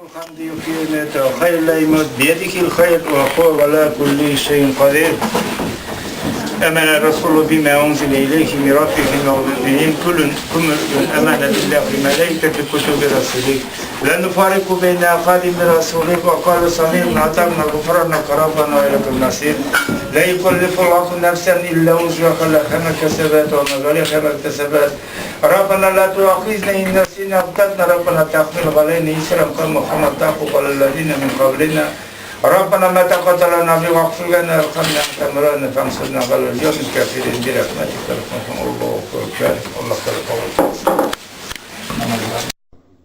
الحمد يحيي خير لا يموت بيده الخير وهو على كل شيء قدير. آمن الرسول بما أنزل إليه من ربه والمؤمنين كل كل آمن بالله وملائكته كتب رسوله لا نفارق بين أحد من رسوله وقالوا سمعنا أطعنا غفرانك ربنا وإليك المصير. لا يكلف الله نفسا إلا وسعها لها ما كسبت وما عليها ما اكتسبت. ربنا لا تؤاخذنا إن نسينا أو أخطأنا ربنا تحمل علينا إصرا كما حملته على الذين من قبلنا. ربنا ما تقتلنا به واغفر لنا وارحمنا أنت مولانا فانصرنا على القوم الكافرين برحمتك يا أرحم الله أكبر. الله أكبر.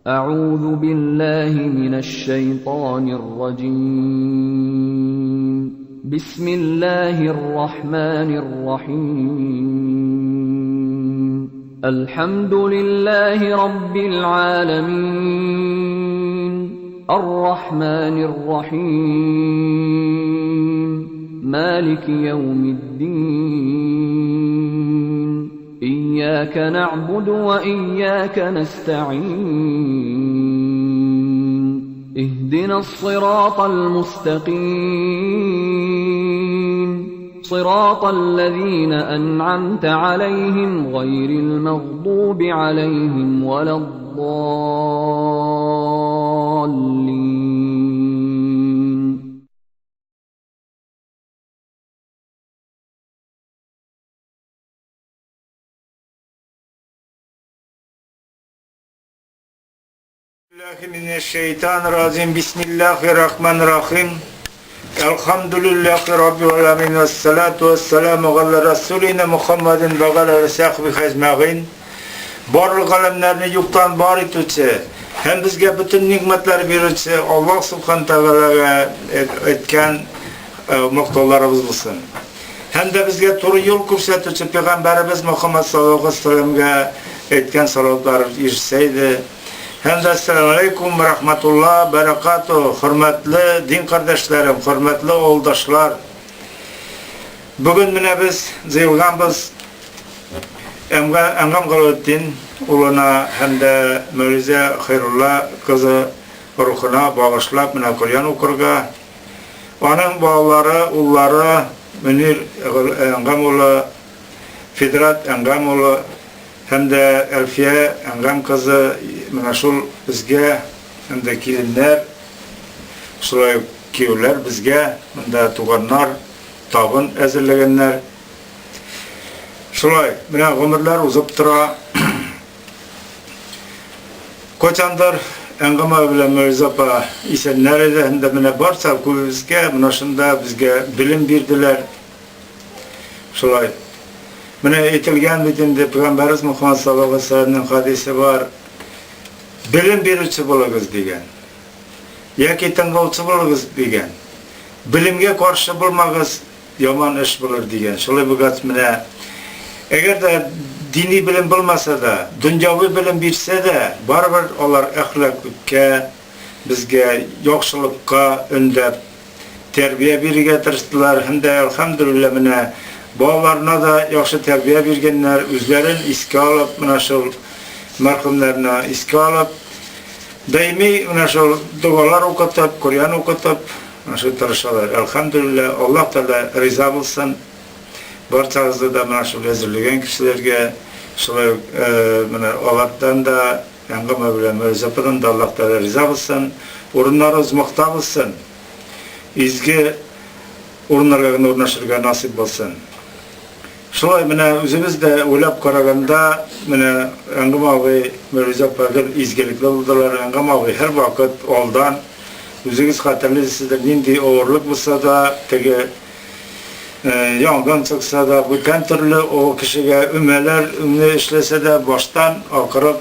أعوذ بالله من الشيطان الرجيم. بسم الله الرحمن الرحيم. الحمد لله رب العالمين. الرحمن الرحيم. مالك يوم الدين. إياك نعبد وإياك نستعين. اهدنا الصراط المستقيم. صراط الذين أنعمت عليهم غير المغضوب عليهم ولا الضالين. الله من الشيطان الرجيم. بسم الله الرحمن الرحيم. الحمد لله رب العالمين والصلاة والسلام على رسولنا محمد وعلى آله وصحبه أجمعين. Барлык галәмнәрне юктан бар итүче һәм безгә бөтен нигъмәтләр бирүче Аллаһ Субхан Тәгаләгә әйткән мактауларыбыз булсын. Һәм дә безгә туры юл күрсәтүче пәйгамбәребез Мөхәммәд саллаллаһу алейһи ва сәлләмгә әйткән салаватлар ирешсә иде. Һәм дә әссәламү алейкум вә рахматулла бәрәкату, хөрмәтле дин кардәшләрем, хөрмәтле авылдашлар. Бүген менә без җыелганбыз Әнгам Галәветдин улына һәм дә Мәүлизә Хәйрулла кызы рухына багышлап менә Коръән укырга. Аның балалары, уллары Мөнир Әнгам улы, Фидрат Әнгам улы һәм дә Әлфия Әнгам кызы менә шул безгә һәм дә киленнәр, шулай ук кияүләр безгә монда туганнар табын әзерләгәннәр. Шулай, менә гомерләр узып тора. Кайчандыр Әнгам абый белән Мөризә апа исәннәр иде һәм дә менә барса күбебезгә менә шунда безгә белем бирделәр. Шулай. Менә әйтелгән бит инде Пәйгамбәребез Мөхәммәд саллаллаһу алейһи ва сәлләмнең хадисе бар. Белем бирүче булыгыз дигән. Яки тыңлаучы булыгыз дигән. Белемгә каршы булмагыз, яман эш булыр дигән. Шулай булгач менә әгәр дә дини белем булмаса да, дөньяви белем бирсә дә, барыбер алар әхлаклыкка, безгә яхшылыкка өндәп тәрбия бирергә тырыштылар һәм дә, әлхәмдүлилләһ, менә балаларына да яхшы тәрбия биргәннәр, үзләрен искә алып, менә шул мәрхүмнәрне искә алып, даими менә шул догалар укытып, Коръән укытып, менә шул тырышалар. Әлхәмдүлилләһ, Аллаһ Тәгалә риза булсын. Барчагызны да менә шул әзерләгән кешеләргә, шулай ук менә алардан да, Әңгәмә белән Мәрзападан да Аллаһ Тәгалә риза булсын. Урыннары оҗмахта булсын. Изге урыннарга гына урнашырга насыйп булсын. Шулай менә үзебез дә уйлап караганда, менә Әңгәм абый, Мәрүзә апа гел изгелекле булдылар. Әңгәм абый һәрвакыт алдан, үзегез хәтерлисездер, нинди авырлык булса да, теге Янгын чыкса да, бүтән төрле ул кешегә өмәләр эшләсә дә, баштан акырып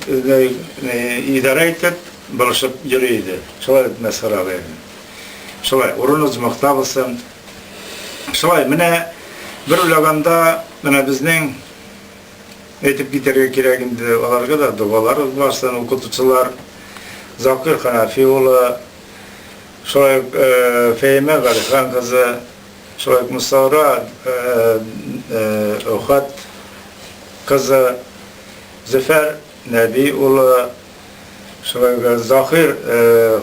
идарә итеп, булышып йөри иде. Шулай бит, Мәсхәрә абый? Шулай, урын оҗмахта булсын. Шулай, менә бер уйлаганда, менә безнең әйтеп китәргә кирәк инде, аларга да догалар барсын, укытучылар Закир Ханафи улы, Шулай ук Фәимә Галихан кызы, шулай ук Мосаура Әүхәт кызы, Зөфәр Нәби улы, Шулай ук Заһир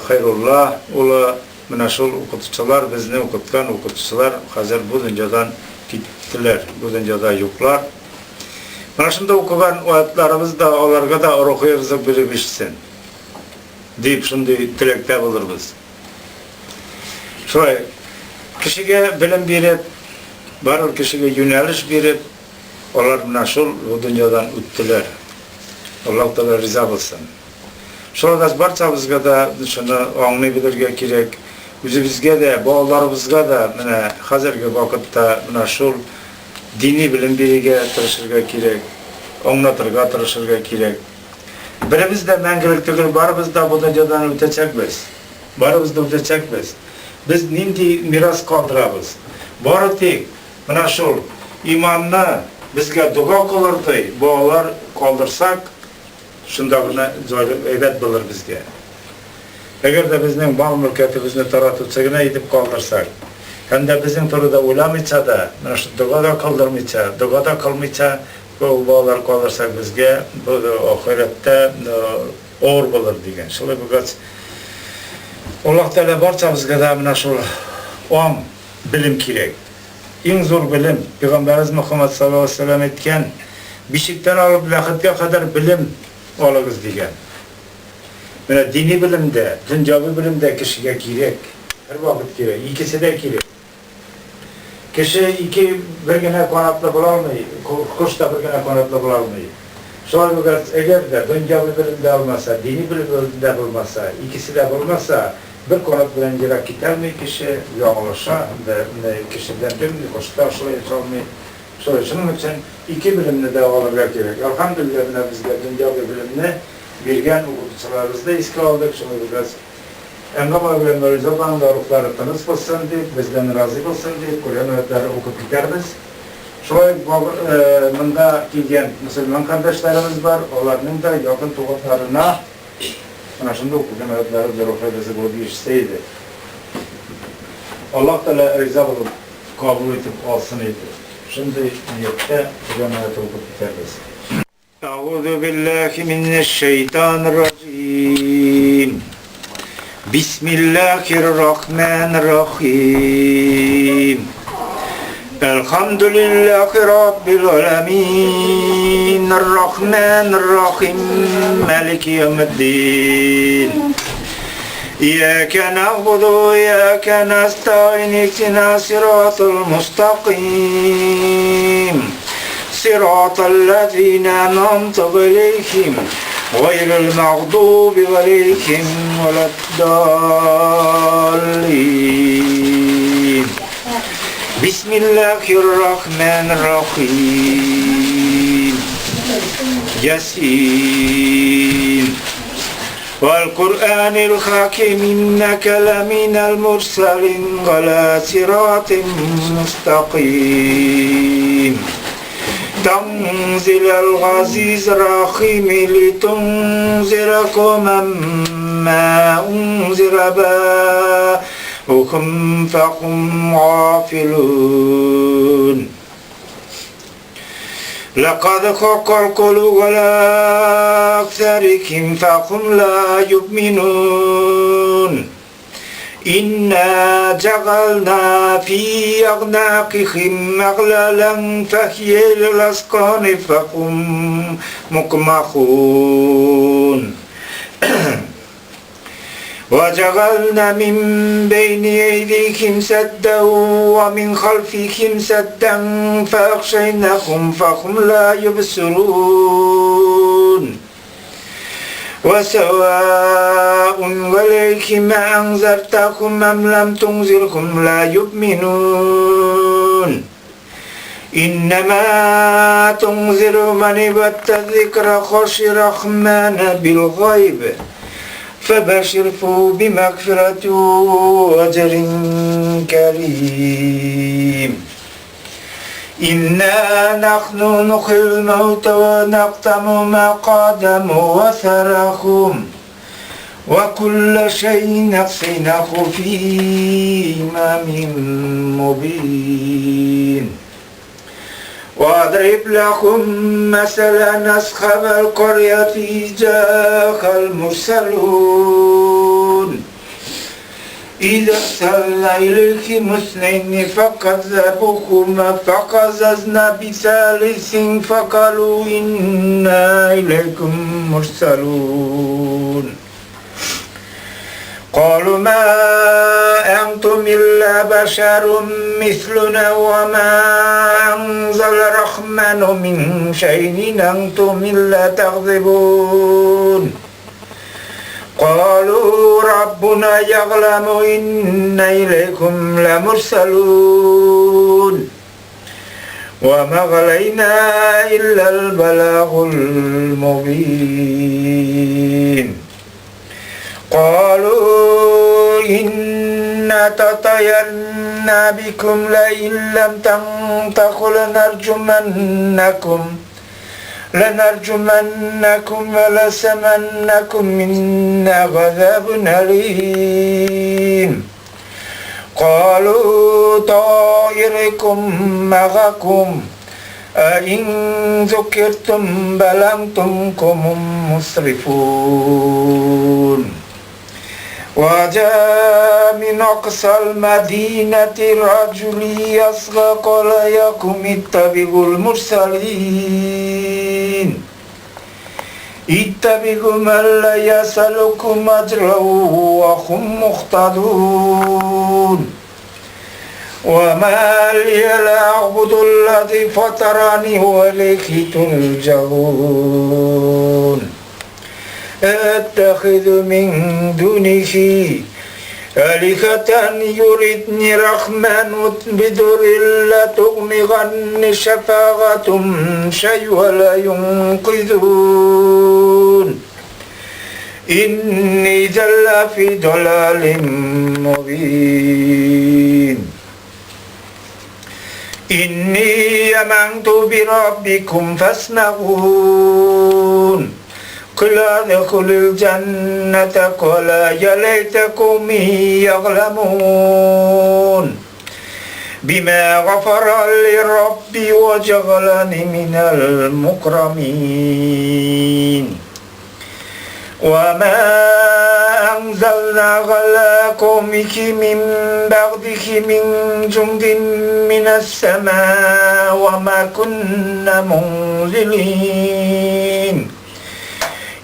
Хәйрулла улы, менә шул укытучылар, безне укыткан укытучылар хәзер бу дөньядан киттеләр, бу дөньяда юклар. Менә шунда укыган аятларыбыз да аларга да рухи ризык биреп ишетсен, дип шундый теләктә булырбыз. Шулай, кешегә белем биреп, барыбер кешегә юнәлеш биреп, алар менә шул бу дөньядан үттеләр. Аллаһ Тәгалә риза булсын. Шулай да барчабызга да шуны аңлый белергә кирәк. Үзебезгә дә, балаларыбызга да менә хәзерге вакытта менә шул дини белем бирергә тырышырга кирәк, аңлатырга тырышырга кирәк. Беребез дә мәңгелек түгел, барыбыз да бу дөньядан үтәчәкбез. Барыбыз да үтәчәкбез. Без нинди мирас калдырабыз? Бары тик менә шул иманны безгә дога кылырдай балалар калдырсак, шунда гына җайлы, әйбәт булыр безгә. Әгәр дә безнең мал-мөлкәтебезне таратучы гына итеп калдырсак, һәм дә безнең турыда уйламыйча да, менә шул дога да кылдырмыйча, дога да кылмыйча, ул балалар калдырсак, безгә бу ахирәттә авыр булыр дигән. Шулай булгач, Аллаһ Тәгалә барчабызга да менә шул аң, белем кирәк. Иң зур белем, Пәйгамбәребез Мөхәммәд саллаллаһу алейһи ва сәлләм әйткән, бишектән алып ләхеткә кадәр белем алыгыз дигән. Менә дини белем дә, дөньяви белем дә кешегә кирәк. Һәрвакыт кирәк, икесе дә кирәк. Кеше ике бер генә канатлы була алмый, кош та бер генә канатлы була алмый. Шулай булгач, әгәр дә дөньяви белем дә алмаса, дини белем дә булмаса, икесе дә булмаса, бер канат белән ерак китә алмый кеше, яңылыша һәм дә менә кеше белән тегенди, кош та шулай оча алмый. Шулай, шуның өчен ике белемне дә алырга кирәк. Әлхәмдүлилләһ, менә безгә дөньяви белемне биргән укытучыларыбызны искә алдык, шулай булгач, Әңгәмә белән Мәүлизә апаның да рухлары тыныч булсын дип, бездән разый булсын дип, Коръән аятьләре укып китәрбез. Шулай ук монда килгән мөселман кардәшләребез бар, аларның да якын туганнарына менә шундый укылган аятьләре дә рухи ризык булып ирешсә иде. Аллаһ Тәгалә риза булып кабул итеп алсын иде. Шундый нияттә Коръән аяте укып китәрбез. أعوذ بالله من الشيطان الرجيم بسم الله الرحمن الرحيم الحمد لله رب العالمين الرحمن الرحيم مالك يوم الدين إياك نعبد وإياك نستعين اهدنا صراط المستقيم صراط الذين أنعمت عليهم غير المغضوب عليهم ولا الضالين بسم الله الرحمن الرحيم ياسين والقرآن الحكيم إنك لمن المرسلين على صراط مستقيم تنزل العزيز الرحيم لتنذر قوما ما أنذر آباؤهم فهم غافلون لقد حق القول على أكثرهم فهم لا يؤمنون إنا جعلنا في أعناقهم أغلالا فهي إلى الأذقان فهم مقمحون وجعلنا من بين أيديهم سدا ومن خلفهم سدا فأغشيناهم فهم لا يبصرون وسواء عليهم أنذرتهم أم لم تنذرهم لا يؤمنون إنما تنذر من ابت الذكر خشي الرحمن بالغيب فبشره بمغفرة وأجر كريم إنا نحن نحيي الموتى ونختم ما قدموا وثرهم وكل شيء أحصيناه في إمام مبين. واضرب لهم مثلا أصحاب القرية إذ جاءها المرسلون إذا أرسلنا إليهم اثنين فكذبوهما فقززنا بثالث فقالوا إنا إليكم مرسلون قالوا ما أنتم إلا بشر مثلنا وما أنزل الرحمن من شيء إن أنتم إلا تكذبون قالوا ربنا يعلم إنا إليكم لمرسلون وما علينا إلا البلاغ المبين قالوا إنا تطيرنا بكم لئن لم تنتهوا لنرجمنكم ولسمنكم منا عذاب أليم قالوا طائركم معكم أئن ذكرتم بل أنتم قوم مسرفون وجاء من أقصى المدينة رجل يسعى قال يا قوم اتبعوا المرسلين اتبعوا من لا يسألكم أجرا وهم مهتدون وما لي لا أعبد الذي فطرني وإليه ترجعون أتخذ من دونه آلهة يردني الرحمن بدر لا تغني عني شفاعتهم شيئا ولا ينقذون إني إذا لفي ضلال مبين إني آمنت بربكم فاسمعون قل ادخلوا الجنة قال يا ليت قومي يعلمون بما غفر لي ربي وجعلني من المكرمين وما أنزلنا على قومه من بعده من جند من السماء وما كنا منزلين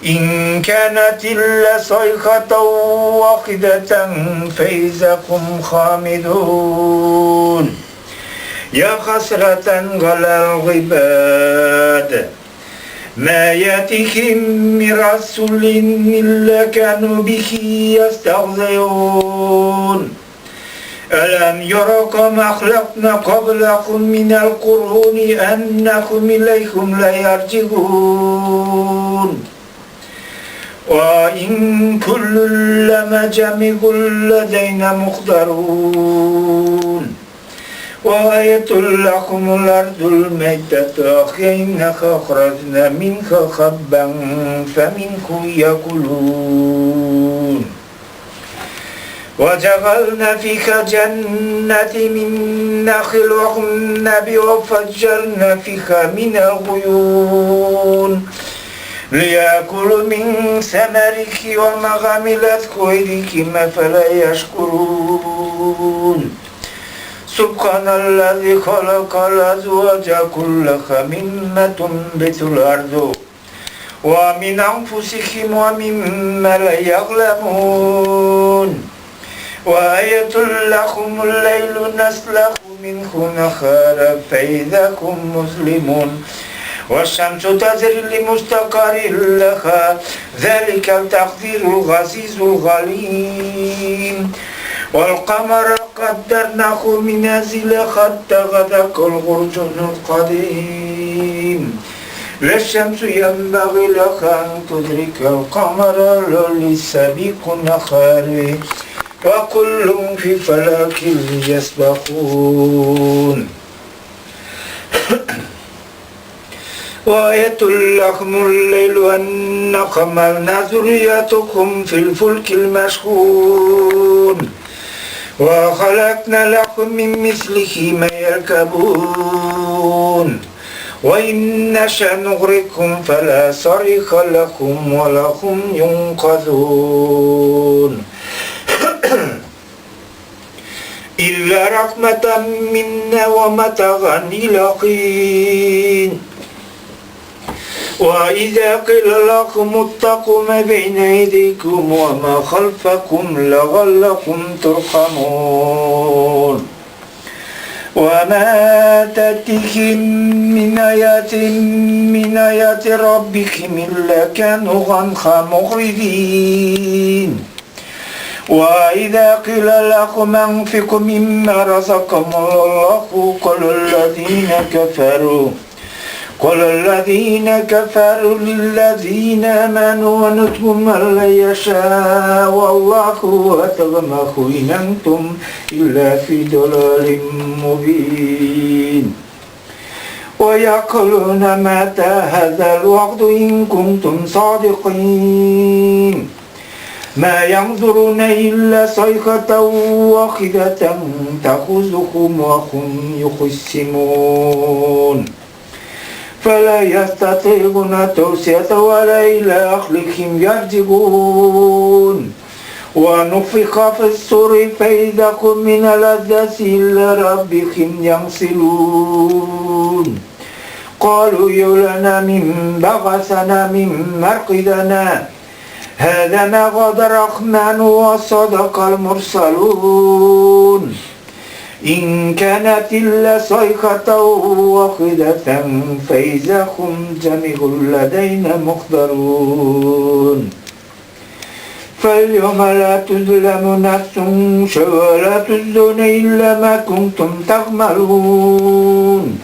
إن كانت إلا صيحة واحدة فإذا هم خامدون يا حسرة على العباد ما يأتيهم من رسول إلا كانوا به يستهزئون ألم يروا كما خلقنا قبلهم من القرون أنهم إليهم لا يرجعون وإن كل لما جميع لدينا محضرون وآية لكم الأرض الميتة أحييناها أخرجنا منها حبا فمنه يأكلون وجعلنا فيها جنات من نخل وعنب وفجرنا فيها من العيون ليأكلوا من ثمره وما عملته أيديهم فلا يشكرون سبحان الذي خلق الأزواج كلها مما تنبت الأرض ومن أنفسهم ومما لا يعلمون وآية لهم الليل نسلخ منه نهارا فإذا هم مسلمون والشمس تجري لمستقر لها ذلك التقدير العزيز العليم والقمر قدرناه منازل حتى غدا كالغرجون القديم لا الشمس ينبغي لها أن تدرك القمر للسبيق النهار وكل في فلك يسبحون وآية لهم الليل أن حملنا ذريتكم في الفلك المشحون وخلقنا لكم من مثله ما يركبون وإن نشأ نغرقهم فلا صريخ لهم ولا هم ينقذون إلا رحمة منا ومتاعا إلى حين وإذا قيل لكم اتقوا ما بين أيديكم وما خلفكم لعلكم ترحمون وما تأتيهم من آيات من آيات ربهم إلا كانوا عنها معرضين وإذا قيل لهم أنفقوا مما رزقكم الله قال الذين كفروا للذين آمنوا ونتم من لا يشاء والله أتغمه إن أنتم إلا في ضلال مبين ويقولون متى هذا الوعد إن كنتم صادقين ما ينظرون إلا صيحة واحدة تأخذهم وهم يخصمون فلا يستطيعون توصية ولا إلى أهلهم يرجعون ونفخ في الصور فإذا هم من الأجداث إلى ربهم ينسلون قالوا يا لنا من بعثنا من مرقدنا هذا ما وعد الرحمن وصدق المرسلون إن كانت إلا صيحة واحدة فإذا هم جميع لدينا محضرون فاليوم لا تظلم نفس شيئا ولا تجزون إلا ما كنتم تعملون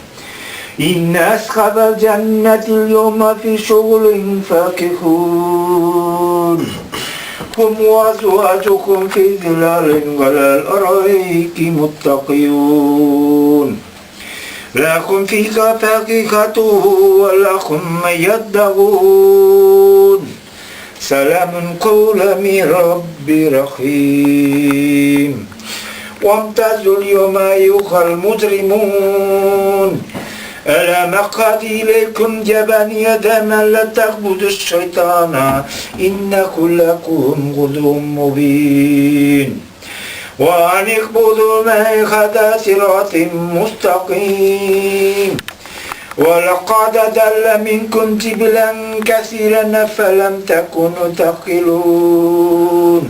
إن أصحاب الجنة اليوم في شغل فاكهون هم وأزواجهم في ظلال على الأرائك متقيون لهم فيها فاكهة ولهم ما يدعون سلام قولا من رب رحيم وامتازوا اليوم أيها المجرمون ألم أعهد إليكم يا بني آدم ألا تعبدوا الشيطان إنه لكم عدو مبين وأن اعبدوا معي هذا صراط مستقيم ولقد أضل منكم جبلا كثيرا فلم تكونوا تعقلون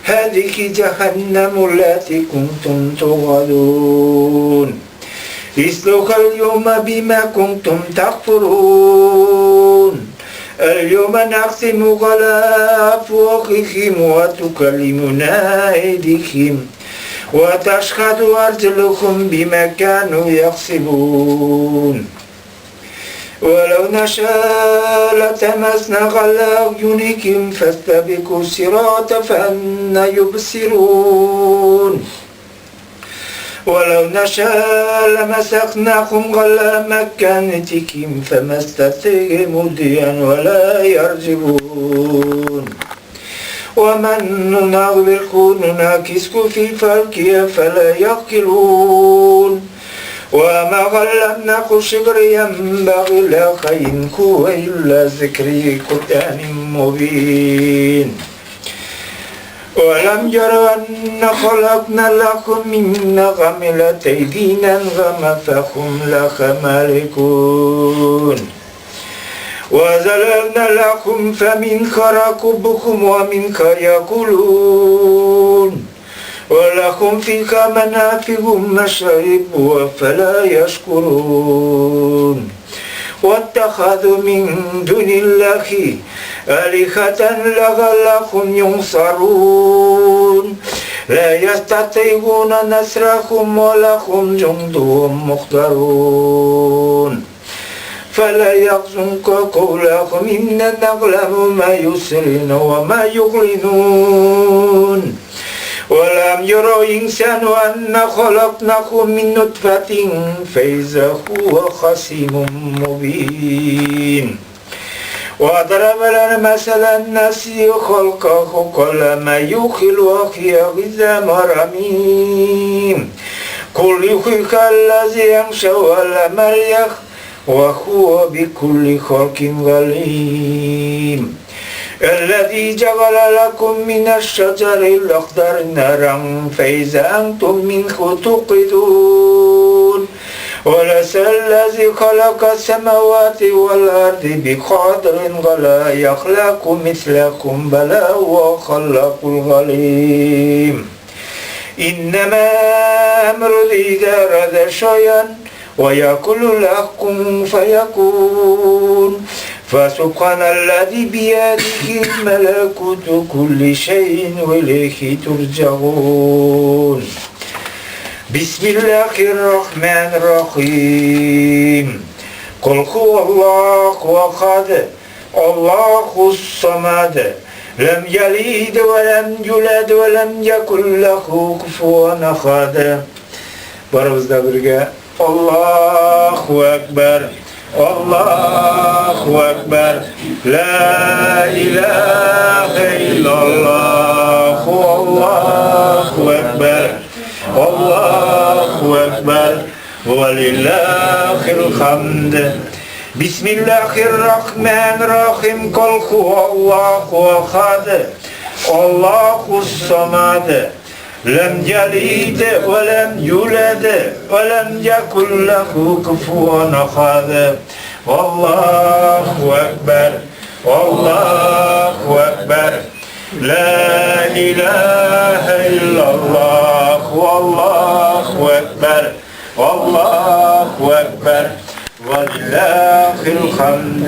هذه جهنم التي كنتم توعدون اصلوها اليوم بما كنتم تكفرون اليوم نختم على أفواههم وتكلمنا أيديهم وتشهد أرجلهم بما كانوا يكسبون ولو نشاء لتمسنا على أعينهم فاستبقوا الصراط فأنى يبصرون ولو نشاء لمسخناهم على مكانتهم فما استطاعوا مضيا ولا يرجعون ومن نغرقه ننكسه في الفلك فلا يعقلون وما علمناه الشعر ينبغي له إن هو إلا ذكر قرآن مبين ولم يروا أن خلقنا لهم مما عملت أيدينا أنعاما فهم لها مالكون وذللنا لهم فمنها ركوبهم ومنها يأكلون ولهم فيها منافع ومشارب فلا يشكرون واتخذوا من دون الله آلهة لعلهم ينصرون لا يستطيعون نصرهم ولهم جند محضرون فلا يحزنك قولهم إنا نعلم ما يسرون وما يعلنون ولم ير الإنسان أنا خلقناه من نطفة فإذا هو خصيم مبين وضرب لنا مثلا نسي خلقه قال ما يحيي ويحيي العظام رميم قل يحييها الذي أنشأها أول مرة وهو بكل خلق عليم الذي جعل لكم من الشجر الأخضر نارا فإذا أنتم منه توقدون وليس الذي خلق السماوات والأرض بقادر ولا يخلق مثلكم بلى هو خلاق العليم إنما أمره إذا أراد شيئا ويقول له كن فيكون فسبحان الذي بيده ملكوت كل شيء وإليه ترجعون بسم الله الرحمن الرحيم قل هو الله أحد الله الصمد لم يلد ولم يولد ولم يكن له كفوا أحد Барыбыз да бергә Аллаһу әкбәр, Аллаһу әкбәр, Ла илаһа иллаллаһу, Аллаһу әкбәр, Аллаһу әкбәр, Валиллахил хамд. Бисмиллахир рахман рахим, Кол Аллаху ахад, Аллаху самад. Ләм ялид вә ләм юләд вә ләм якул ләху куфуан ахад. Аллаһу әкбәр. Аллаһу әкбәр. Ла илаһа иллаллах. Аллаһу әкбәр. Аллаһу әкбәр. Вә лиллахил хамд.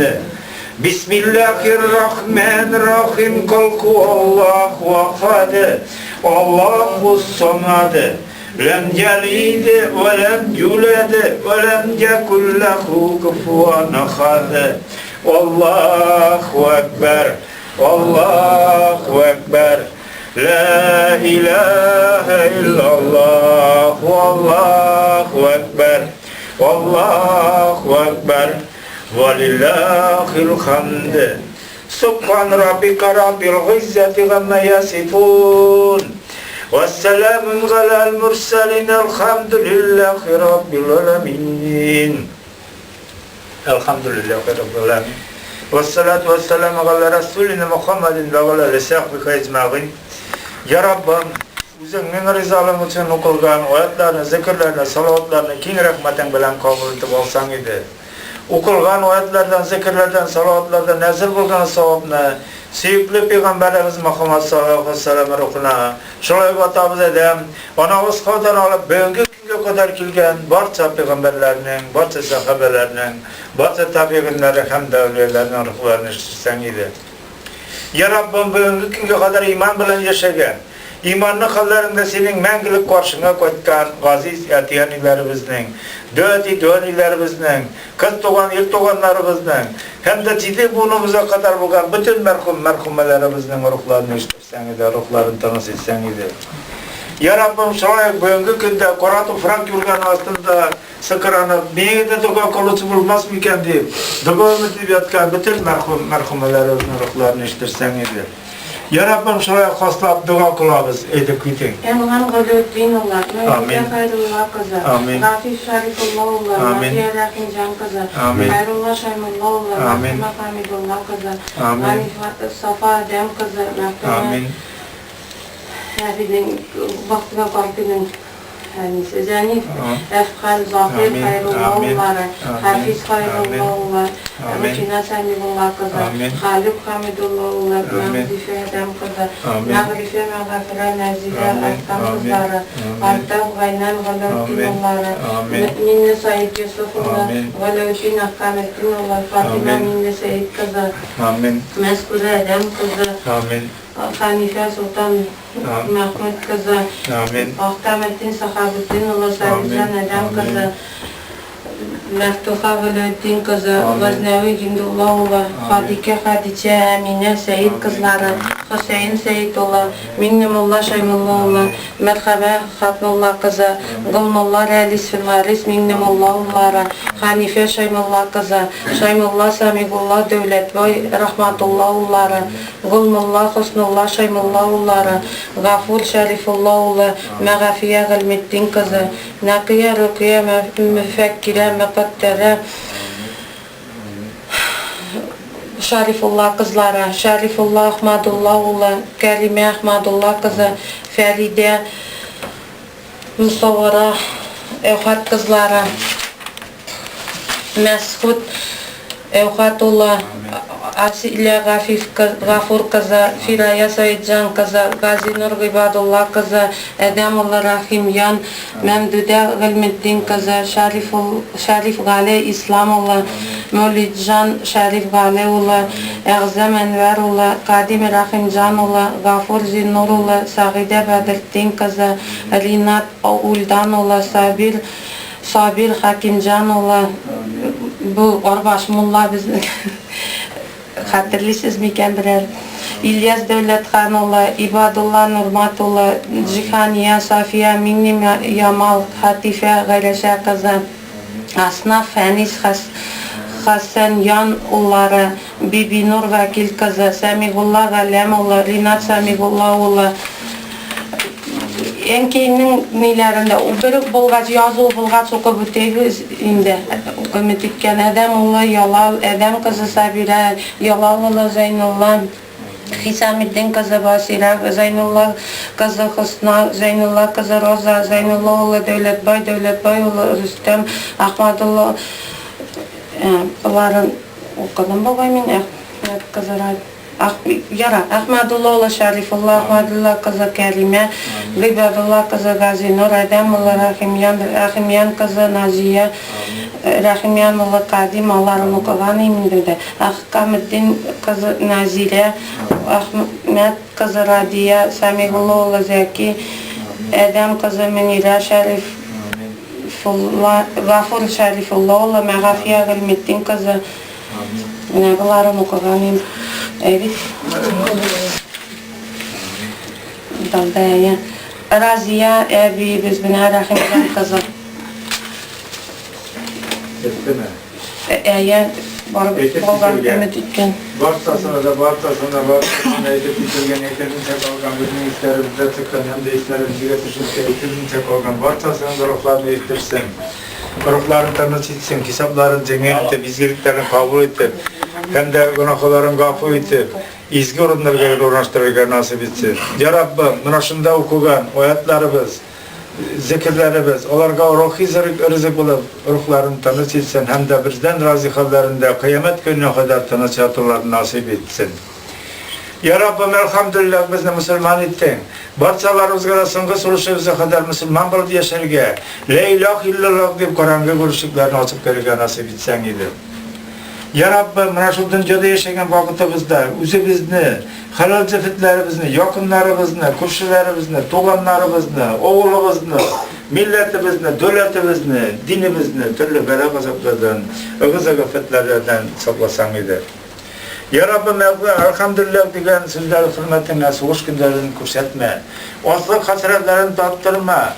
Бисмиллахир рахманир рахим. Кол Аллаһу ахад. Аллаһу самад. Ләм ялид вә ләм юлад вә ләм якул ләху куфуан ахад. Аллаһу әкбәр. Аллаһу әкбәр. Ла илаһа иллаллах. Аллаһу әкбәр. Аллаһу әкбәр. Валиллахил хамд. Субхан раббика раббил гыйззати гамма ясифун. Вассаламун галал мурсалин. Алхамдулиллахи раббил аламин. Әлхәмдүлилләһи раббил аламин. Вассалату вассаламу галя расулина Мухаммадин ва галя алиһи сахбихи әҗмәгыйн. Я Раббым, үзеңнең ризалыгың өчен укылган аятларны, зикерләрне, салаватларны киң рәхмәтең белән кабул итеп алсаң иде. Укылган аятлардан, зикерләрдән, салаватлардан нәзил булган савапны сөекле пәйгамбәребез Мөхәммәд саллаллаһу алейһи ва сәлләм рухына, шулай ук атабыз Адәм, анабыз Хаудан алып бүгенге Көнгә кадәр килгән барча пәйгамбәрләрнең, барча сәхабәләрнең, барча табигыйннәре һәм дә әүлияләрнең рухларын ишетсәң иде. Я Раббым, бүгенге көнгә кадәр иман белән яшәгән, иманлы хәлләрендә Синең мәңгелек каршыңа кайткан газиз әти-әниләребезнең, дәү әти-дәү әниләребезнең, кыз туган, ир туганнарыбызның һәм дә җиде буыныбызга кадәр булган бөтен мәрхүм-мәрхүмәләребезнең рухларын ишеттерсәң. Итсәң иде, рухларын тыныч итсәң иде. Я Раббым, шулай ук бүгенге көндә кара туфрак юрганы астында сыкранып, миңа да дога кылучы булмас микән дип, дога өметләп яткан бөтен мәрхүм, мәрхүмәләребезнең рухларын ишеттерсәң иде. Я Раббым, шулай ук хаслап дога кылабыз, әйтеп китең. Әнгам Галәүтдин улы, Амин. Мәүлидә Хәйрулла кызы, Амин. Гафиф Шәрифулла улы, Амин. Нафия Рәхимҗан кызы, Амин. Хәйрулла Шәймулла улы, Амин. Мәгъсүмә Хәмидулла кызы, Амин. Ганифә Сафа Адәм кызы, Мәгътүмә Амин. әбинең, Бактина Карпинең әнисе, Зәниф Әфкаль, Заһир Амин. Хәйрулла Амин. уллары, Амин. Хафиз Хәйрулла Амин. улы, Амин. Рухина Сәмигулла кызы, Амин. Халик Хамидулла улы, Амин. Мәгъзифә Адәм кызы, Амин. Мәгърифә Мәгафирә Нәзилә Амин. Әфкан Амин. кызлары, Амин. Артав Гайнан Галәүтдин Амин. уллары, Амин. Минне Саид Йосыф улы, Амин. Галәүтдин Әхкаметдин улы, Фатыйма Амин. Минне Сәид кызы, Амин. Мәскүрә Адәм кызы, Амин. Хәнифә Солтан Мәхмүт кызы, Амин. Ахтаметдин Сахабетдин улы, Сабирҗан Амин. Адәм кызы, Амин. Мәфтуха Галәүтдин кызы, Амин. Газнәви Гиндулла улы, Амин. Хадикә Хадичә Әминә Сәид Амин. кызлары, Хөсәен Сәид улы, Миңнемулла Шәймулла улы, Амин. Мәрхәбә Хатмулла кызы, Амин. Гөлмулла Рәлис Филмарис Миңнемулла уллары, Хәнифә Шәймулла кызы, Шәймулла Сәмигулла Дәүләтбай Рахматулла уллары, Гөлмулла Хөснулла Шәймулла уллары, Гафур Шәрифулла улы, Мәгафия Гыйльметдин кызы, Нәкыя Рөкыя Мөфәккирә Мөкатдәрә Шарифулла кызлары, Шәрифулла Ахмадулла улы, Кәримә Ахмадулла кызы, Фәридә Мосаввара Әүхәт кызлары, Мәсхүт Әүхәт улы, Асилә Гафиф Гафур кызы, Фирая Сәетҗан кызы, Газинур Гыйбадулла кызы, Адәм улы Рәхимҗан, Мәмдүдә Гыйльметдин кызы, Шәриф Гали Ислам улы, Мәүлидҗан Шәриф Гали улы, Әгъзам Әнвәр улы, Кадим Рәхимҗан улы, Гафур Зиннур улы, Сәгыйдә Бәдертдин кызы, Ринат Ульдан улы, Сабир Сабир Хәкимҗан улы, бу Арбаш мулла безнең, хәтерлисез микән берәр, Ильяс Дәүләтхан улы, Ибадулла Нурмат улы, Җиһания Сафия Миңнемямал Хәтифә Гайрәшә кызы, Аснаф Фәнис Хәсәньян уллары, Бибинур Вәкил кызы, Сәмигулла Галләм улы, Ринат Сәмигулла улы. Әнкәйнең ниләрендә бер үк булгач, язуы булгач укып үтәбез инде. Өмет иткән Адәм улы Ялал, Адәм кызы Сабирә, Ялал улы Зәйнулла, Хисаметдин кызы Басирә, Зәйнулла кызы Хөсна, Зәйнулла кызы Роза, Зәйнулла улы Дәүләтбай, Дәүләтбай улы Рөстәм, Ахмадулла боларын укыдым бугай мин, Әхмәт кызы Яра, Әхмәдулла улы Шәрифулла, Әхмәдулла кызы Кәримә, Гыйбадулла кызы Газинур, Адәм улы Рәхимьян, Рәхимьян кызы Назия, Рәхимьян улы Кадим, аларын укыган идем инде дә. Әхкаметдин кызы Нәзирә, Әхмәт кызы Радия, Сәмигулла улы Зәки, Адәм кызы Мөнирә, Шәрифулла, Гафур Шәрифулла улы, Мәгафия Гыйльметдин кызы. Менә боларын укыган идем. Әй бит. Далда әйе. Разия әбиебез менә Рәхимҗан кызы. Әйттеме? Әйе, барып булган өмет иткән. Барчасына да, барчасына, барчасына әйтеп кителгән, әйтелмичә калган, безнең исләребездә чыккан һәм дә исләребезгә төшеп тә әйтелмичә калган барчасының да рухларын ирештерсен. Рухларын тыныч итсен, хисапларын җиңел итеп, изгелекләрен кабул итеп, һәм дә гөнаһларын гафу итеп, изге урыннарга урнаштырырга насыйп итсен. Я Раббым, менә шунда укыган аятларыбыз, зикерләребез аларга рухи ризык булып, рухларын тыныч итсен һәм дә бездән разый хәлләрендә кыямәт көненә кадәр тыныч ятуларын насыйп итсен. Я Раббым, әлхәмдүлилләһ, безне мөселман иттең. Барчаларыбызга да соңгы сулышыбызга кадәр мөселман булып яшәргә, Лә илаһ иллаллаһ дип караңгы гүр ишекләрен ачып керергә насыйп итсәң иде. Я Раббым, менә шул дөньяда яшәгән вакытыбызда үзебезне, хәләл җефетләребезне, якыннарыбызны, күршеләребезне, туганнарыбызны, авылыбызны, милләтебезне, дәүләтебезне, динебезне төрле бәла-газаплардан, ыгы-зыгы афәтләрдән сакласаң иде. Я Раббым, әлхәмдүлилләһ дигән сүзләр хөрмәтеңә сугыш көннәрен күрсәтмә. Ачлык хәсрәтләрен таттырма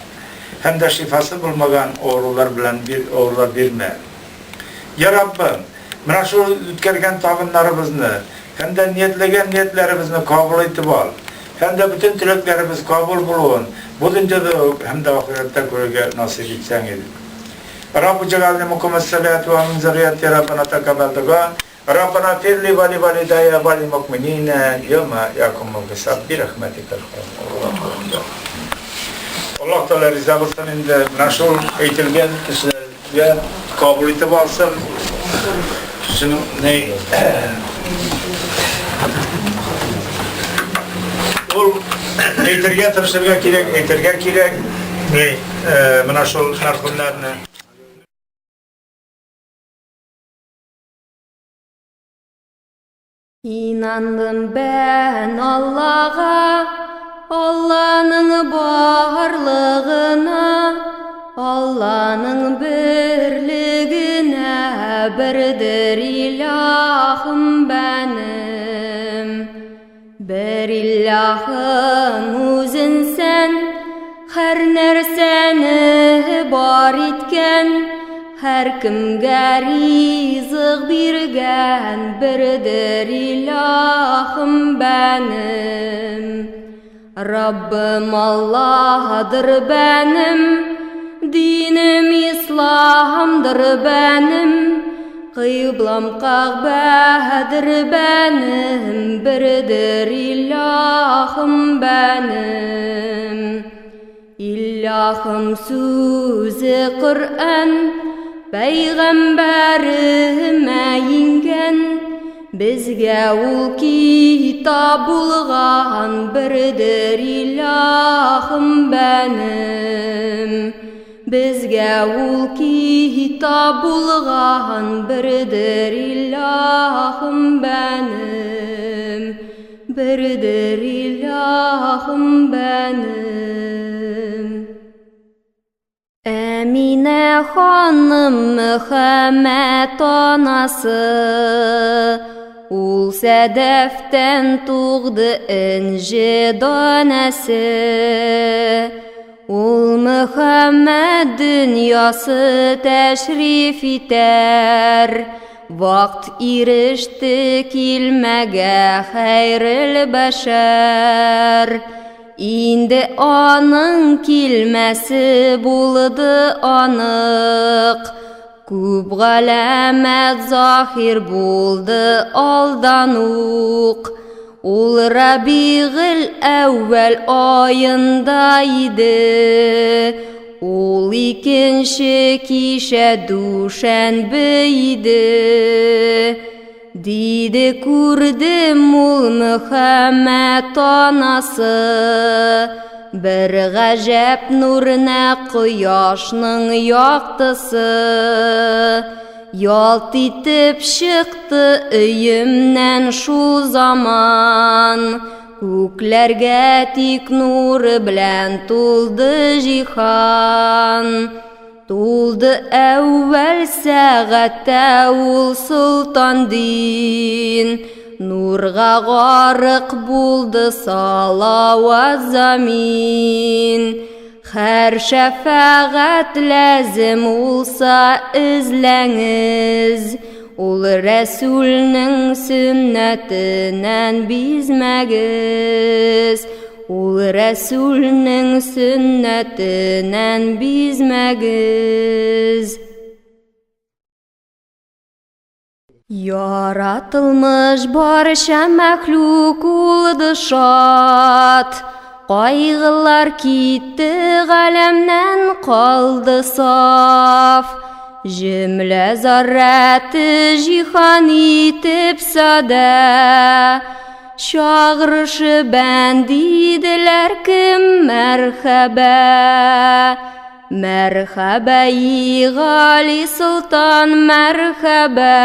һәм дә шифасы булмаган авырулар белән авырулар бирмә. Я Раббым, менә шул үткәргән табыннарыбызны һәм дә ниятләгән ниятләребезне кабул итеп ал. Һәм дә бөтен теләкләребез кабул булуын бу дөньяда ук һәм дә ахирәттә күрергә насыйп итсәң иде. Раббу җәгални мукимәс-сәләт вә мин зөррияти Раббана тәкәббәл дога. Раббана фирли ва ли валидайя ва лил мукминина яума якумул хисаб би рәхмәтикә Аллаһу әкбәр. Аллаһ Тәгалә риза булсын инде менә шул әйтелгән кешеләргә кабул итеп алсын. Шуның ни Ул әйтергә тырышырга кирәк, әйтергә кирәк. Ни менә шул мәрхүмнәрне. Инандым бән Аллага, Алланың барлыгына, Алланың берлегенә, бердер илаһым бәнем. Бер илаһым үзенсән, һәр нәрсәне бар иткән, һәркемгә ризык биргән бердер илаһым бәнем. Раббым Аллаһдыр бәнем, динем Исламдыр бәнем. Кыйблам Кәгъбәдер бәнем, бердер илаһым бәнем. Илаһым сүзе Коръән, пәйгамбәремә иңгән, безгә ул китап булган, бердер илаһым бәнем. Безгә ул китап булган, бердер илаһым бәнем. Бердер илаһым бәнем. Әминә ханым Мөхәммәт анасы, ул сәдәфтән тугды энҗе данәсе. Ул Мөхәммәт дөньясы тәшриф итәр, вакыт иреште килмәгә хәйрел бәшәр. Инде аның килмәсе булды анык, күп галәмәт заһир булды алдан ук. Ул Рабигыл әүвәл аенда иде, ул икенче кичә дүшәнбе иде. Диде күрдем ул Мөхәммәт анасы, бер гаҗәп нурына кояшның яктысы. Ялт итеп чыкты өемнән шул заман, күкләргә тик нуры белән тулды җиһан. Тулды әүвәл сәгатьтә ул солтан дин, нурга гарык булды салават замин. Һәр шәфәгать ләзем улса эзләңез, ул Рәсүлнең сөннәтеннән бизмәгез. Ул Рәсүлнең сөннәтеннән бизмәгез. Яратылмыш барча мәхлук улды шат, кайгылар китте галәмнән калды саф. Җөмлә заррәте җиһан итеп садә, чагырышы бәндиделәр кем мәрхәбә. Мәрхәбә и Гали солтан, мәрхәбә.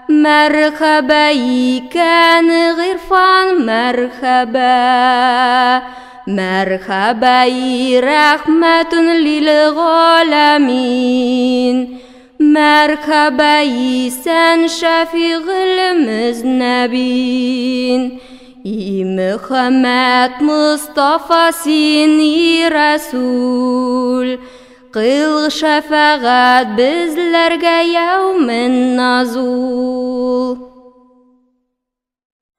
Мәрхәбә икән гыйрфан, мәрхәбә. Мәрхәбә и рәхмәтун лил галәмин. Мәрхәбә исән шәфигыл мөзнәбин. И Мөхәммәт Мостафа син и Рәсүл, кыйл шәфәгать безләргә яумен назул.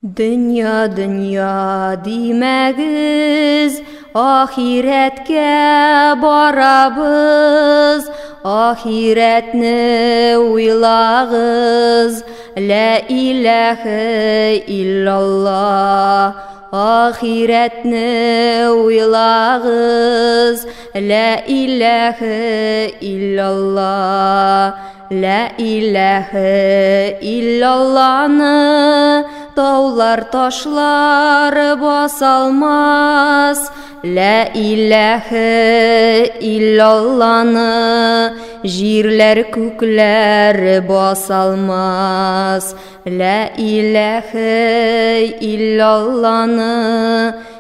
Дөнья, дөнья димәгез, ахирәткә барабыз, ахирәтне уйлагыз, лә иләһе иллаллаһ. Ахирәтне уйлагыз, лә иләһе иллаллаһ. Лә иләһе иллалланы таулар ташлар басалмас. Лә иләһе иллалланы җирләр күкләр басалмас. Лә иләһе иллалланы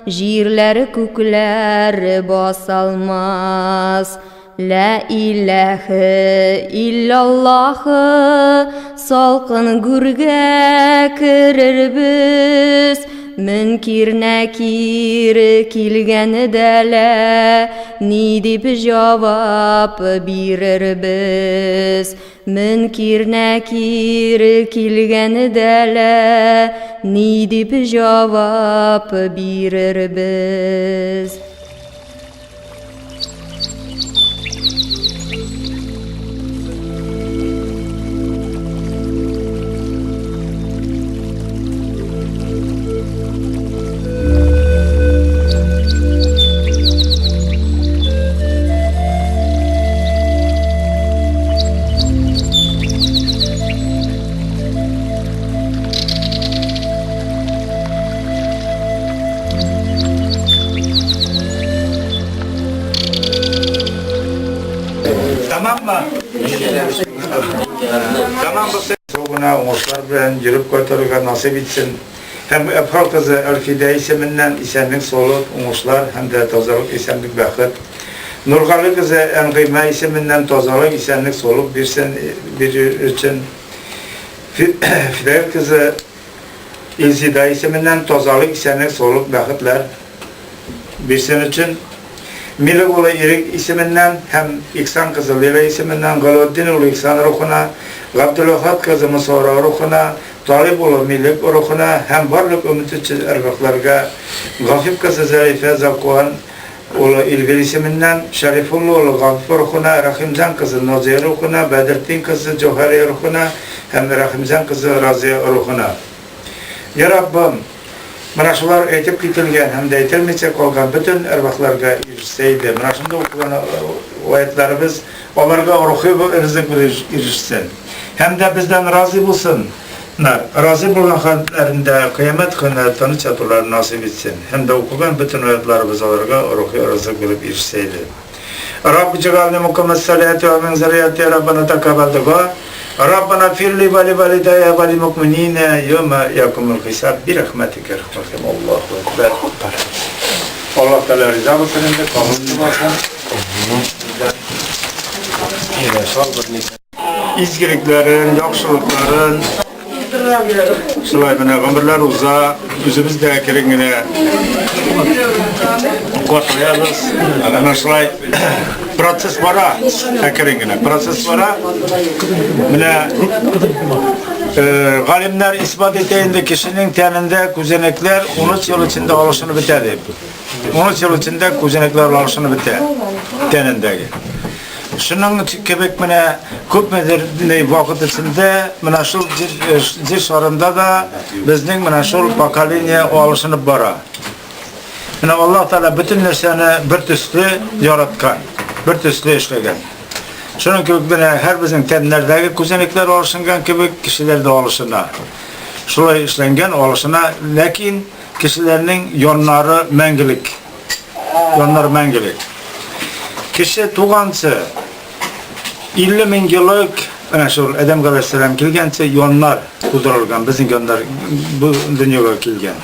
җирләр күкләр басалмас. Лә иләһе иллаллаһы салкын гүргә керербез. Мөнкир нәкир килгәндә лә ни дип җавап бирербез. Мөнкир нәкир килгәндә лә ни дип җавап бирербез. Тәмам булса, сау гына уңышлар белән йөреп кайтырга насыйп итсен. Һәм Әбһал кызы Әлфидә исеменнән исәнлек, саулык, уңышлар һәм дә тазалык, исәнлек, бәхет. Нургали кызы Әнгыймә исеменнән тазалык, исәнлек, саулык бирсен, бирер өчен. Фидаил кызы Илзида исеменнән тазалык, исәнлек, саулык, бәхетләр бирсен өчен. Милек улы Ирек исеменнән һәм Ихсан кызы Лира исеменнән Галәүтдин улы Ихсан рухына, Габделвахат кызы Мосаура рухына, Талип улы Милек рухына һәм барлык өметсез әрвахларга Гафиф кызы Зәрифә Закуан улы Илвир исеменнән, Шәрифулла улы Гафиф рухына, Рәхимҗан кызы Назия рухына, Бәдертдин кызы Җәүһәрия рухына һәм Рәхимҗан кызы Разия рухына. Я Раббым, менә шулар әйтеп кителгән һәм дә әйтелмичә калган бөтен әрвахларга ирешсә иде. Менә шунда укыган аятьләребез аларга рухи ризык булып ирешсен. Һәм дә бездән разый булсын. Разый булган хәлләрендә кыямәт көнендә тыныч ятуларын насыйп итсен. Һәм дә укыган бөтен аятьләребез аларга рухи ризык булып ирешсә иде. Рабб җгални мукымас саляти ва мин зуррияти Раббана такаббал дуа. Раббана фирли ва ли валидайя ва ли мукминина йома якумул хисаб би рахматика рахматим. Аллаһу акбар. Аллаһ Тәгалә риза булсын инде, кабул итеп алсын. Изгелекләрен, яхшылыкларын. Шулай менә гомерләр уза, үзебез дә әкрен генә картаябыз. Әнә шулай процесс бара, әкрен генә процесс бара. Менә галимнәр исбат итә инде кешенең тәнендә күзәнәкләр 13 ел эчендә алышынып бетә дип. 13 ел эчендә күзәнәкләр алышынып бетә тәнендәге. Шуның кебек менә күпмедер вакыт эчендә менә шул җир шарында да безнең менә шул поколение алышынып бара. Менә Аллаһ Тәгалә бөтен нәрсәне бер төсле яраткан, бер төсле эшләгән. Шуның кебек менә һәр безнең тәннәрдәге күзәнәкләр алышынган кебек, кешеләр дә алышына. Шулай эшләнгән, алышына, ләкин кешеләрнең яннары мәңгелек. Яннар мәңгелек. Кеше туганчы 50 мең еллык әнә шул Адәм галәйһиссәлам килгәнче яннар тудырылган, безнең яннар бу дөньяга килгән.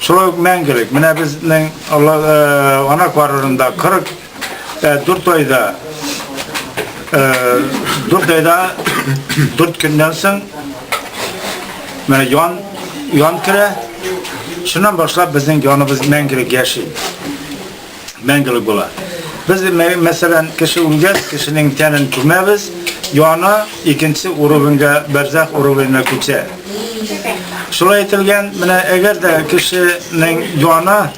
Шулай ук мәңгелек. Менә безнең Алла ана карынында 44 айда 4 айда 4 көннән соң менә ян ян керә. Шуннан башлап безнең яныбыз мәңгелек яши. Мәңгелек була. Без мәсәлән, кеше үлгәч, кешенең тәнен күмәбез, яны икенче уровеньга, бәрзәх уровеньна күчә. Шулай әйтелгән, менә әгәр дә кешенең яны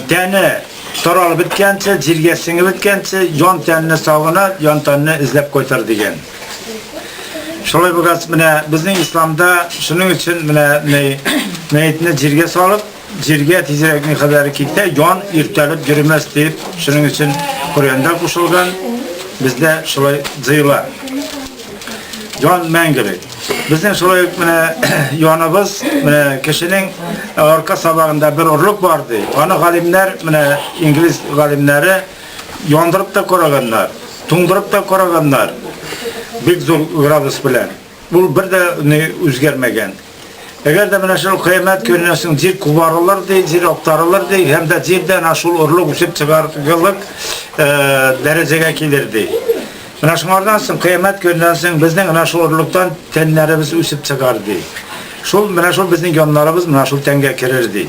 тәне таралып беткәнче, җиргә сеңеп беткәнче, ян тәнне сагына, ян тәнне эзләп кайтыр дигән. Шулай булгач, менә безнең исламда шуның өчен менә мәетне җиргә салып, җиргә тизрәк ни кадәр китә, ян иртәлеп йөрмәс дип, шуның өчен Коръәндә кушылган, бездә шулай җыела. Ян мәңгелек. Безнең шулай ук менә яныбыз, менә кешенең арка сабагында бер орлык бар ди. Аны галимнәр, менә инглиз галимнәре яндырып та караганнар, туңдырып та караганнар. Бик зур градус белән. Ул бер дә үзгәрмәгән. Әгәр дә менә шул кыямәт көненнән соң җир кубарылыр ди, җир актарылыр ди, һәм дә җирдән шул орлык үсеп чыгарлык дәрәҗәгә килер ди. Менә шуңардан соң кыямәт көненнән соң безнең менә шул орлыктан тәннәребез үсеп чыгар ди. Шул менә шул безнең яннарыбыз менә шул тәнгә керер ди.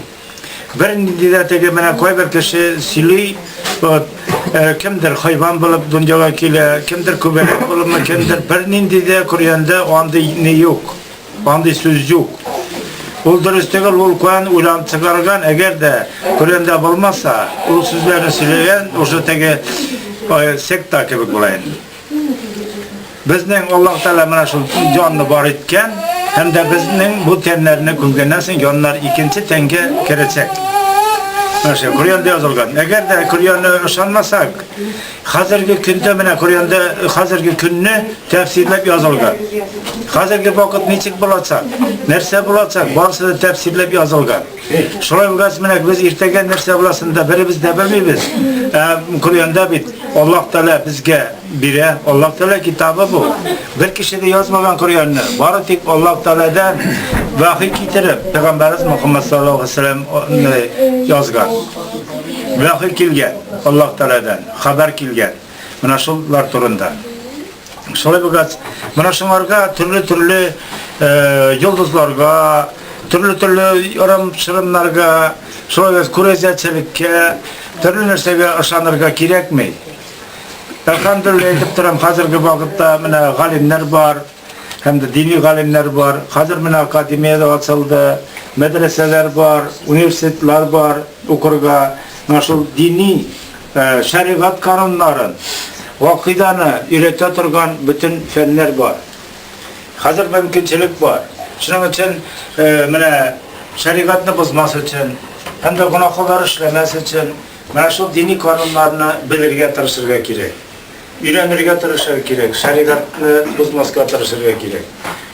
Бернинди дә теге менә кайбер кеше сөйли, вот, кемдер хайван булып дөньяга килә, кемдер күбәләк булыпмы, кемдер бернинди дә Коръәндә андый ни юк. Андый сүз юк. Ул дөрес түгел, ул Коръән уйланып чыгарган, әгәр дә Коръәндә булмаса, ул сүзләрне сөйләгән уже теге секта кебек була инде. Безнең Аллаһ Тәгалә менә шул җанны бар иткән һәм дә безнең бу тәннәрне күмгәннән соң җаннар икенче тәнгә керәчәк. Менә шул Коръәндә язылган. Әгәр дә Коръәнне ышанмасак, хәзерге көндә менә Коръәндә хәзерге көнне тәфсирләп язылган. Хәзерге вакыт ничек булачак, нәрсә булачак, барысы да тәфсирләп язылган. Шулай булгач, менә без иртәгә нәрсә буласын да беребез дә белмибез. Ә Коръәндә бит. Аллаһ Тәгалә безгә бирә. Аллаһ Тәгалә китабы бу. Бер кеше дә язмаган Коръәнне. Бары тик Аллаһ Тәгаләдән вахи китереп, Пәйгамбәребез Мөхәммәд саллаллаһу алейһи вәсәлләм язган. Вахи килгән Аллаһ Тәгаләдән, хәбәр килгән. Менә шулар турында. Шулай булгач, менә шуңарга төрле-төрле йолдызларга, төрле-төрле ырым-шырымнарга, шулай ук күрәзәчелеккә, төрле нәрсәгә ышанырга кирәкми. Әлхәмдүлилләһ әйтеп торам, хәзерге вакытта менә галимнәр бар, һәм дә дини галимнәр бар. Хәзер менә академия дә ачылды, мәдрәсәләр бар, университетлар бар укырга. Менә шул дини Шәригать кануннарын, гакыйданы өйрәтә торган бөтен фәннәр бар. Хәзер мөмкинчелек бар. Шуның өчен менә шәригатьне бозмас өчен һәм дә гөнаһлар эшләмәс өчен менә шул дини кануннарны белергә тырышырга кирәк. Өйрәнергә тырышырга кирәк, шәригатьне бозмаска тырышырга кирәк.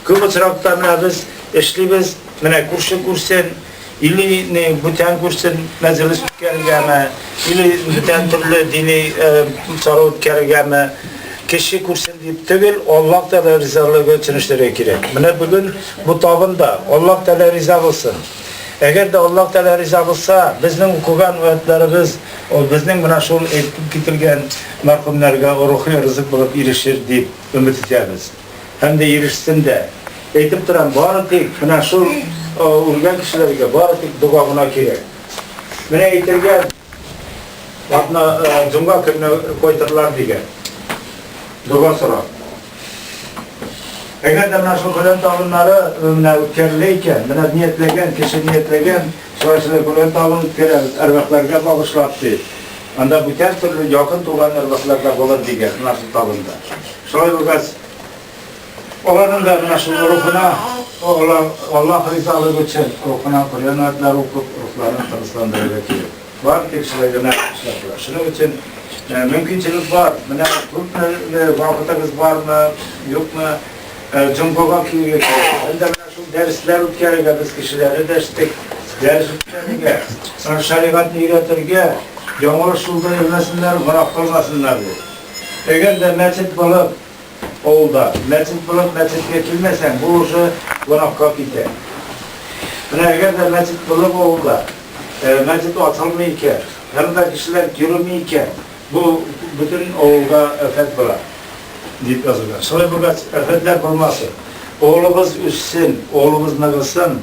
Күп очракта менә без эшлибез, менә күрше күрсен, Или не бүтән күрсен мәҗлес үткәрергәме, или бүтән төрле дини чара үткәрергәме, кеше күрсен дип түгел, Аллаһ Тәгалә ризалыгы өчен эшләргә кирәк. Менә бүген бу табында Аллаһ Тәгалә риза булсын. Әгәр дә Аллаһ Тәгалә риза булса, безнең укыган аятьләребез ул безнең менә шул әйтеп кителгән мәрхүмнәргә рухи ризык булып ирешер дип өмет итәбез. Һәм дә ирешсен дә. Әйтеп торам, бары тик менә шул үлгән кешеләргә бары тик дога гына кирәк. Менә әйтелгән, атна җомга көнне кайтырлар дигән. Дога сорап. Әгәр дә менә шул Коръән табыннары менә үткәрелә икән, менә ниятләгән, кеше ниятләгән, шулай шулай Коръән табын үткәрәбез, әрвахларга багышлап дип. Анда бүтән төрле якын туган әрвахлар да булыр дигән, менә шул табында. Шулай булгач, аларның да менә шул рухына Аллаһ ризалыгы өчен рухына Коръән аятьләре укып, рухларын тынычландырырга кирәк. Бар тик шулай гына эшләп була. Шуның өчен мөмкинчелек бар. Менә күпме вакытыгыз бармы, юкмы, җомгага килергә кирәк. Һәм дә менә шул дәресләр үткәрергә без кешеләрне дәштек. Дәрес үткәрергә, шәригатьне өйрәтергә, яңалыш юлда йөрмәсеннәр, гөнаһ кылмасыннар дип. Әгәр дә мәчет булып, авылда мәчет булып, мәчеткә килмәсәң, бу уже гөнаһка китә. Менә әгәр дә мәчет булып авылда, мәчет ачылмый икән, һәм дә кешеләр йөреми икән, бу бөтен авылга афәт була, дип язылган. Шулай булгач, афәтләр булмасын. Авылыбыз үссен, авылыбыз ныгысын.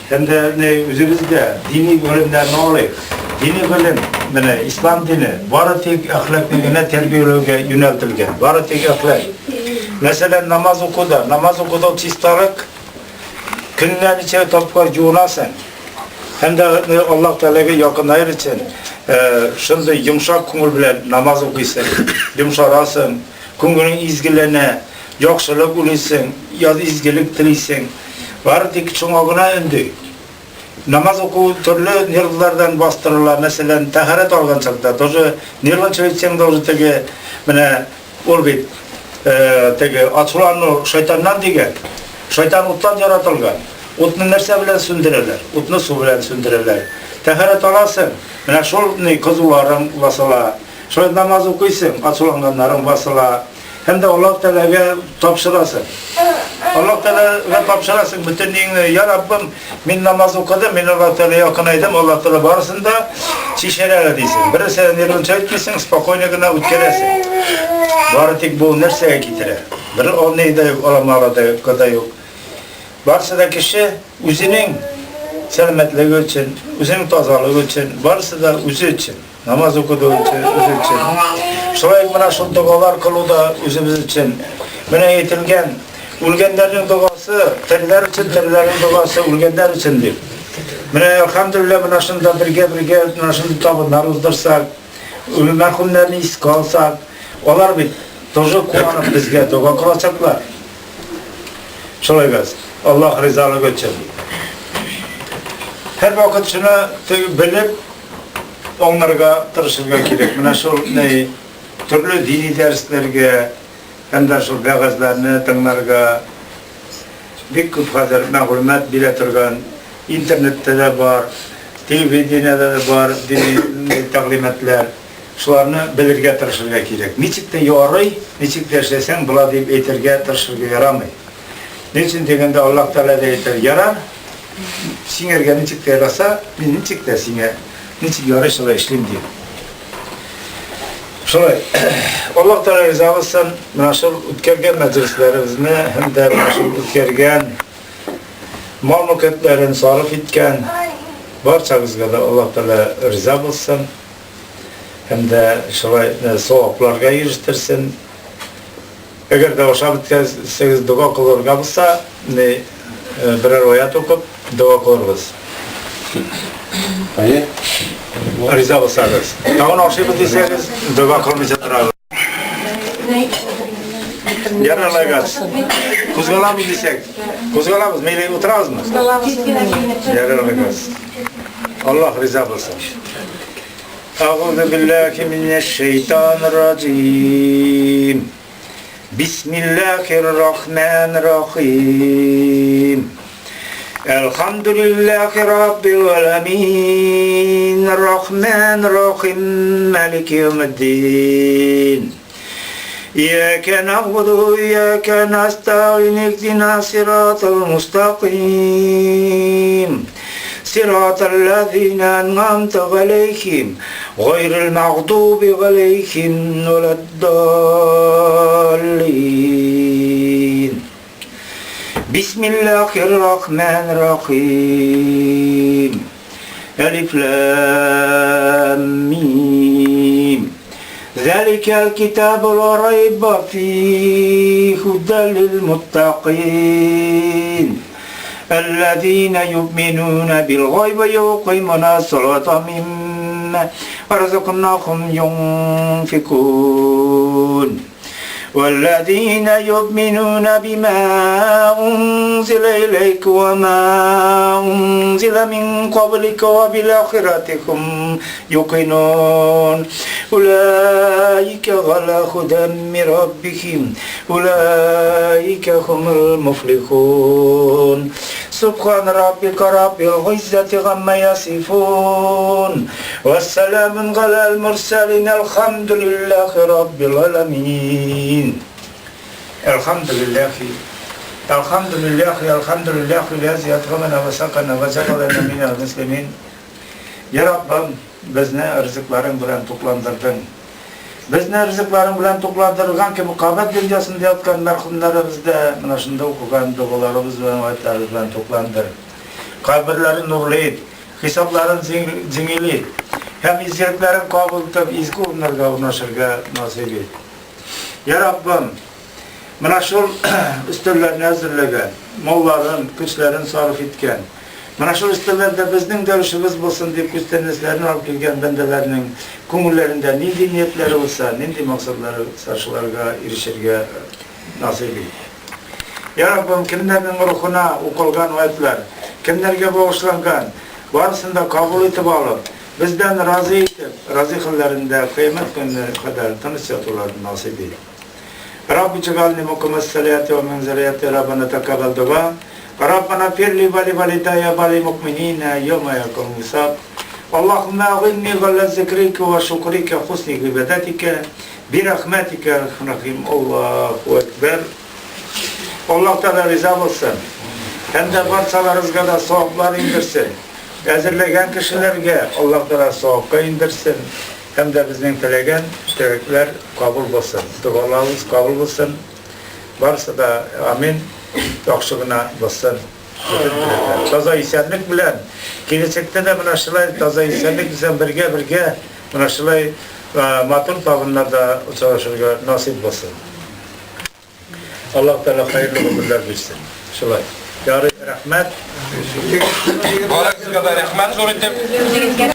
Һәм дә менә үзебез дә дини гыйлемнәрне алыйк. Дини гыйлем, менә ислам дине бары тик әхлакны генә тәрбияләүгә юнәлтелгән. Бары тик әхлак. Мәсәлән, намаз укуда, намаз укуда ул чисталык, көненә ничә тапкыр юынасың. Һәм дә Аллаһ Тәгаләгә якынаер өчен шундый йомшак күңел белән намаз укыйсың, йомшарасың, күңелең изгеләнә, яхшылык уйлыйсың, изгелек телисең. Бары тик шуңа гына өнди. Намаз уку төрле нервлардан бастырыла. Мәсәлән, тәһарәт алган чакта тоже нервничать итсәң дә уже теге менә ул бит теге ачулану шайтаннан дигән. Шайтан уттан яратылган. Утны нәрсә белән сүндерәләр? Утны су белән сүндерәләр. Тәһарәт аласың, менә шул ни кызуларың басыла. Шулай намаз укыйсың, ачуланганнарың басыла. Һәм дә Аллаһ Тәгаләгә тапшырасың. Аллаһ Тәгаләгә тапшырасың бөтен ниңне. Я Раббым, мин намаз укыдым, мин Аллаһ Тәгаләгә якынайдым, Аллаһ Тәгалә барысын да чишәр әле дисең. Берсе нервничать итмисең, спокойно гына үткәрәсең. Бары тик бу нәрсәгә китерә? Бер ул ни дә юк, аламала да юк, да юк. Барысы да кеше үзенең сәламәтлеге өчен, үзенең тазалыгы өчен, барысы да үзе өчен. Намаз укыды үзе өчен. Шулай ук менә шул догалар кылу да үзебез өчен. Менә әйтелгән, үлгәннәрнең догасы тереләр өчен, тереләрнең догасы үлгәннәр өчен дип. Менә әлхәмдүлилләһ менә шунда бергә-бергә менә шундый табыннар уздырсак, мәрхүмнәрне искә алсак, алар бит тоже куанып безгә дога кылачаклар. Шулай без Аллаһ ризалыгы өчен. Һәрвакыт шуны белеп, аңларга тырышырга кирәк. Менә шул ни төрле дини дәресләргә һәм дә шул вәгазьләрне тыңларга бик күп хәзер мәгълүмат бирә торган интернетта да бар, телевидениедә дә бар дини тәгълиматлар. Шуларны белергә тырышырга кирәк. Ничек тә ярый, ничек тә эшләсәң була дип әйтергә тырышырга ярамый. Ни өчен дигәндә, Аллаһ Тәгалә дә әйтә, ярар, сиңәргә ничек тә яраса, мин ничек тә сиңа ничек ярый шулай эшлим дип. Шулай. Аллаһ Тәгалә риза булсын, менә шул үткәргән мәҗлесләребезне һәм дә менә шул үткәргән мал-мөлкәтләрен сарыф иткән барчагызга да Аллаһ Тәгалә риза булсын. Һәм дә шулай савапларга ирештерсен. Әгәр дә ашап беткәнсегез дога кылырга булса, ни берәр аят укып дога кылырбыз. Әйе. Риза булсагыз. Тагын ашыйбыз дисәгез, дога кылмыйча торабыз. Ярар, алайгач. Кузгалабыз дисәк, кузгалабыз, мейле утырабызмы? Ярар, алайгач. Аллаһ риза булсын. Әгъузу биллахи минәш-шәйтанир раҗим. Бисмиллахир рахманир рахим. Әлхәмдүлилләхи раббил аламин. Рахманир рахим. Малики яумиддин. إياك نعبد وإياك نستعين اهدنا صراط المستقيم صراط الذين أنعمت عليهم غير المغضوب عليهم ولا الضالين بسم الله الرحمن الرحيم ألف لام ميم ذلك الكتاب لا ريب فيه هدى للمتقين الذين يؤمنون بالغيب ويقيمون الصلاة مما رزقناهم ينفقون والذين يؤمنون بما أنزل إليك وما أنزل من قبلك وبالآخرة هم يوقنون أولئك على هدى من ربهم أولئك هم المفلحون سبحان ربك رب العزة عما يصفون والسلام على المرسلين الحمد لله رب العالمين الحمد لله الحمد لله الحمد لله الذي أطعمنا وسقنا وجعلنا من المسلمين Ya Раббым, безне ризыкларың белән тукландырдың. Безне ризыкларың белән тукландырган кебек кабер дөньясында яткан мәрхүмнәребез дә менә шунда укыган догаларыбыз белән, аятьләребез белән тукландыр. Каберләрен нурлы ит, хисапларын җиңел ит һәм изгелекләрен кабул итеп, изге урыннарга урнашырга насыйп ит. Я Раббым, менә шул өстәлләрне әзерләгән, малларын, көчләрен сарыф иткән, менә шул өстәлләрдә безнең дә өлешебез булсын дип күчтәнәчләрен алып килгән бәндәләрнең күңелләрендә нинди ниятләре булса, нинди максатлары булса, шуларга ирешергә насыйп ит. Я Раббым, кемнәрнең рухына укылган аятьләр, кемнәргә багышланган, барысын да кабул итеп алып, бездән разый итеп, разый хәлләрендә кыямәт көненә кадәр тыныч ятуларын насыйп ит. Рабби джгални мукимас саляти ва мин зуррияти Раббана такаббал дуа. Раббана фирли ва ли валидайя ва ли мукминина йома якум хисаб. Аллахумма агинни галла зикрика ва шукрика хусни гыйбадатика бирахматика я архамар рахим. Аллаху акбар. Аллаһ Тәгалә риза булсын. Һәм дә барчаларыгызга да саваплар иңдерсен. Әзерләгән кешеләргә Аллаһ Тәгалә савапка иңдерсен. Һәм дә безнең теләгән теләкләр кабул булсын. Догаларыбыз кабул булсын. Барысы да амин. Яхшы гына булсын. Бөтен теләкләр. Таза исәнлек белән киләчәктә дә менә шулай таза исәнлек белән бергә-бергә менә шулай матур табыннарда очрашырга насыйп булсын. Аллаһ Тәгалә хәерле гомерләр бирсен. Шулай. Ярый, рәхмәт. Барыгызга да рәхмәт зур итеп.